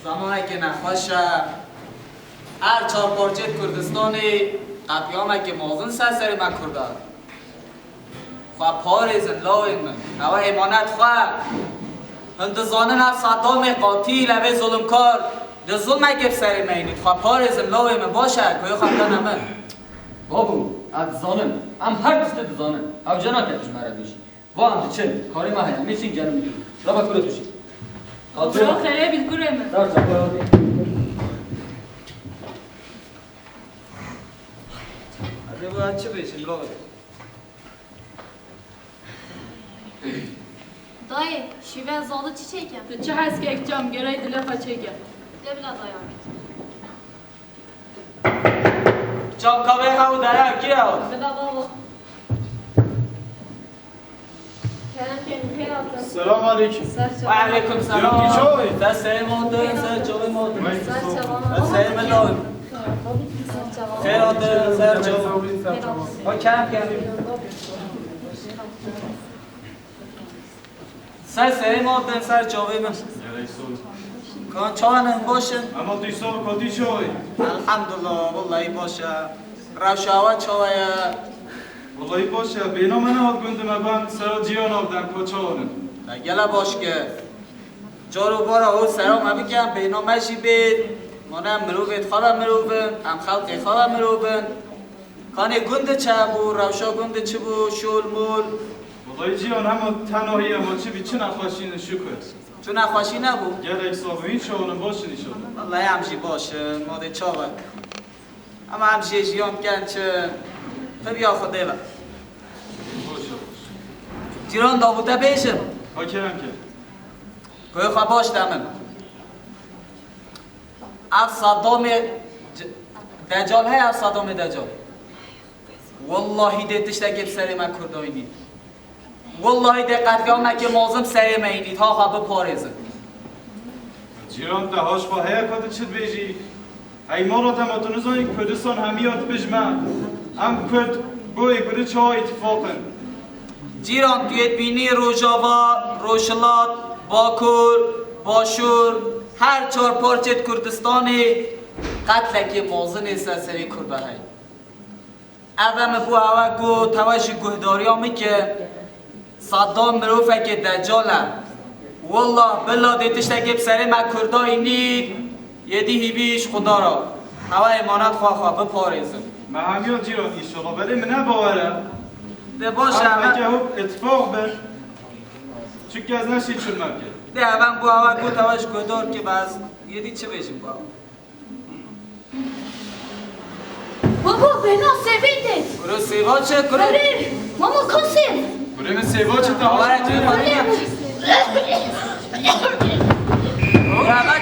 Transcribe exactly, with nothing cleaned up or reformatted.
Zemanekî nexweş e. Her çar parçeyê Kurdistanê qetlîamekî mezin ser serê me Kurda. Xwe parêzin lawên min. Ew emanet xwe. Hûn dizanin ev Seddamê qatîl, ev ê zulmkar, di zulmekê bi serê me înît. Xwe parêzin lawên min. Baş e, ku yê xwe bidene min. Babo, ez dizanim. Em her tiştê dizanin. Ew cî nake tu ji me re bêjî. Va em diçin. Karê me heye. Em ê çin genim bidin. Reba kuro tu jî. Xwedê xêrê bît kurê min. Dar çawa. Hadi bu çi bêjin, lo. Dayê, şîve zali çi çêke? Tu çi hez kek çam, gerey dile xwe çêke. Lê bila daya. Çam kavê xew dere kî ew? Bila babo. Kerem kek, xêr hatin. Selam aleyküm. Ser çawa. Ve aleyküm selam. Yok, hiç olmuyor. Ser serê motin, ser çavê motin. Ser çawa. Ser serê motin. Xêr hatin, ser çawa. Xêr hatin. Hoş geldin. Ser serê motin, ser çavê min. Kan çawan in, baş in? Ama tu sor, kotî çawa? Elhamdulillah, wallahî baş e. Rewşa we çawa ye? Wallahî baş e. Bêhna me nehat gund me, ben sera cîran av dem, ka çawan in. Te gele baş kir. Car û bara hûn sera me bikin, bêhna me jî bê. Mane mirovê xwe ve mirov in, em xelqê xwe ve mirov in. Kanê gund çi bû, rewşa gund çi bû, şol mol? Wallahî cîran hema tenahî ye, hema çi bî, çi nexweşî ne şukur. Tu nexweşî nebû? Gelek sax bî, înşallah baş in înşallah. Wallahî em jî baş in, ma dê çawa. Ama em jê jiyan dikin çi, tu biya Xwedê ve. Baş e, baş. Cîran, da bû te bêjim. Ha kerem ke. Ku xwe baş de min. Ev Seddamê c-, Decal heye, ev Seddamê Decal. Wallahî dê tiştekê bi serê me Kurda înît. Wallahî dê qetlîamekê mezin bi serê me înît, ha xwe biparêzin. Cîran, te haş xwe heye ka tu çi dibêjî? Hey mala te, ma tu nizanî Kurdistan hemiya dibij me. Em Kurd bo yekbûrî çawa îtifaq in? Cîran, tu yê dibînî Rojava, Rojhilat, Bakur, Başûr, her çar parçeyê Kurdistanê qetlekê mezin ê ser serê Kurda heye. Ev e min bo hewe got, hewe jî guhdariya min ke Seddam mirovekê decal e. Wallah, billah dê tiştekê bi serê me Kurda înît, yê dî hîvî ji Xuda re. Hewe emanet xwe xwe biparêzin. Me hemiya cîran înşallah, belê min ne bawer e. Dê baş e, em hev- eke hop îtifaq bin. Çunke ez neşî çûn me bike. Dê hev em bo hewe got, hewe ji guhdar ke, bes yê dî çi bêjim ba? Baba, bêhna sêvê tê. Kuro sêva çi, kuro? Erê, mama, ka sêv? Kurê min, sêva çi te haşt? Erê. Ya, ben